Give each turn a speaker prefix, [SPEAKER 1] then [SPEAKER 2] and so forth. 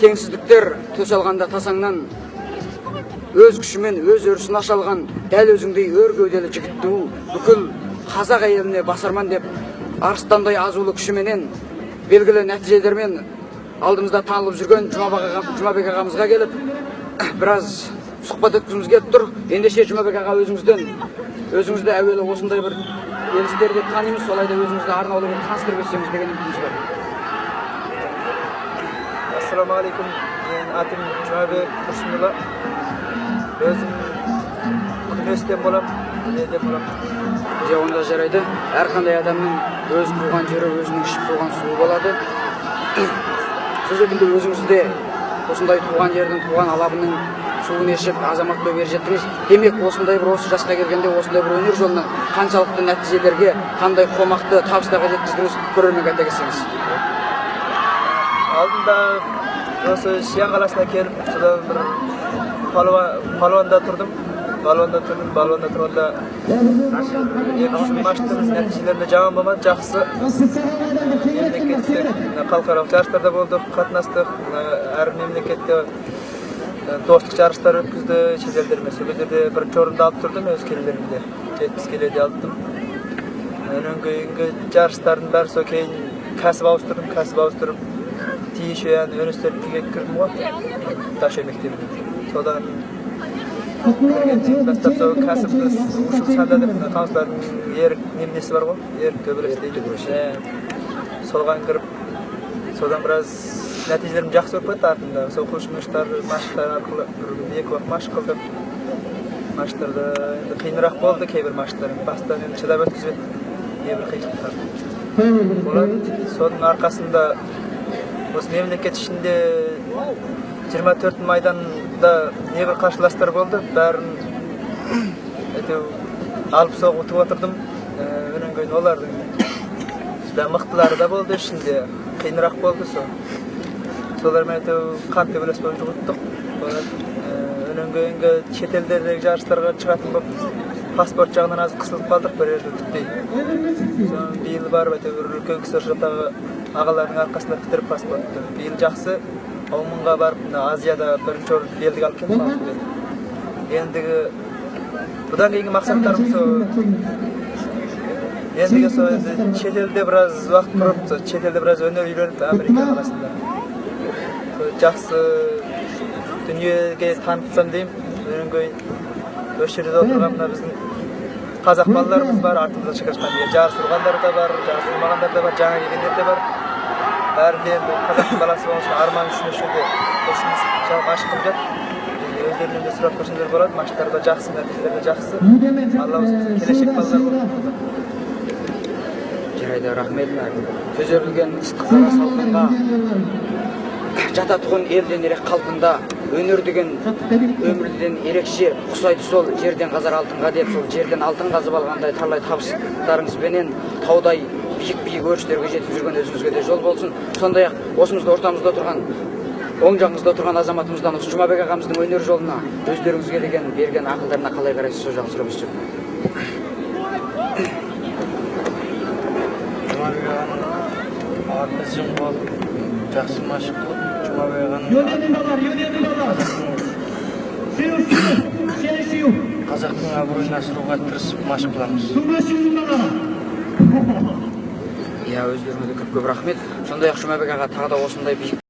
[SPEAKER 1] Теңсіздіктер төс алғанда тасаңнан, өз күшімен өз өрісін аша алған дәл өзіңдей өр кеуделі жігіт туу бүкіл қазақ әйеліне басарман деп, арыстандай азулы күшіменен белгілі нәтижелермен алдымызда танылып жүрген Жұмабек ағамызға келіп, біраз сұхбат өткізгіміз келіп тұр. Ендеше, Жұмабек аға, өзіңізді әуелі осындай бір елсіздер деп танимыз, солай да өзіңізді арнаулы бір таныстырып өтсеңіз деген үмітіміз бар.
[SPEAKER 2] Ассалаумағалейкум, менің атым Жұмабек Тұрсынұлы. Өзім Күнестен болам, неден болам.
[SPEAKER 1] Же, онда жарайды. Әрқандай адамның өз туған жері, өзінің ішіп туған суы болады. Сол секілді өзіңіз де осындай туған жердің, туған алабының суын ішіп, азамат болып ер жеттіңіз. Демек, осындай бір осы жасқа келгенде осындай бір өнер жолынан қаншалықты нәтижелерге, қандай қомақты табыстарға жеткіздіңіз, көрерменге айта кетсеңіз.
[SPEAKER 2] Алдында осы Шиян қаласына келіп, содан бір палуанда тұрдым. Балуанда тұрдым, балуанда тұрғанда екі үш матчтың нәтижелері жаман болмады, жақсы. Мемлекеттік, мына халықаралық жарыстарда болдық, қатынастық. Мына әр мемлекетте достық жарыстар өткізді шетелдермен. Сол кездерде бірінші орынды алып тұрдым өз келілерімде. 70 келіде алдым. Одан кейінгі жарыстардың бәрі, сол кейін кәсіп ауыстырдым, кәсіп ауыстырып, Тиешуян өнеркәсіпке кірдім ғой, Дашой мектебіне. Содан кіргеннен бастап сол кәсіпті ушу санда деп, мына қамыстардың ерік неменесі бар ғой, ерік төбелес дейді. Соған кіріп, содан біраз нәтижелерім жақсы болып кетті артында. Сол қылыш машықтар арқылы бір күнде екі уақыт машық қылдық. Матчтарда енді қиынырақ болды кейбір матчтар. Бастан енді шыдап өткізіп еді небір қиыншылықтар болады. Соның арқасында осы мемлекет ішінде 24 майданда небір қарсыластар болды, бәрін әйтеуір алып соғып ұтып отырдым. Одан кейін олардың да мықтылары да болды ішінде, қиынырақ болды сол. Солармен әйтеуір қан төбелес болып ұттық. Одан кейінгі шетелдердегі жарыстарға шығатын болып, паспорт жағынан аз қысылып қалдық бір жерде түптей. Соны биыл барып, әйтеуір үлкен кісі, осы жақтағы ағалардың арқасында бітіріп паспортты. Биыл жақсы Оманға барып, мына Азияда бірінші орын белдік алып келдім, алтын белдік. Ендігі бұдан кейінгі мақсаттарым сол, ендігі сол енді шетелде біраз уақыт тұрып, сол шетелде біраз өнер үйреніп, Америка қаласында сол жақсы дүниеге танытсам деймін. Одан кейін осы жерде отырған мына біздің қазақ балаларымыз бар, артымыздан шығып жатқан, жарыс ұрғандар да бар, жарыс ұрмағандар да бар, жаңа келгендер де бар. Бәрі де енді қазақтың баласы болған үшін, арман үшін осы жерде осы машық қылып жатыр. Енді өздерінен де сұрап көрсеңдер болады, матчтар да жақсы, нәтижелер де жақсы. Алла осы біздің келешек балалар болып.
[SPEAKER 1] Жарайды, рахмет. Төзерілген ыстыққа, салқынға жататұғын елден ерек қалпында, өнер деген өмірден ерекше ұқсайды сол жерден қазар алтынға деп, сол жерден алтын қазып алғандай талай табыстарыңызбенен таудай биік биік өрістерге жетіп жүрген өзіңізге де жол болсын. Сондай ақ осымызда, ортамызда отырған, оң жағыңызда отырған азаматымыздан осы Жұмабек ағамыздың өнер жолына өздеріңізге деген берген ақылдарына қалай қарайсыз, сол жағын сұрап өтсем.
[SPEAKER 3] Жұмабек ағаның артына жым болып, жақсы машық қылып, Жұмабек ағаның қазақтың абыройын асыруға тырысып машық қыламыз.
[SPEAKER 1] Иә, өздеріңе де көп көп рахмет. Сондай ақ, Жұмабек аға, тағы да осындай биік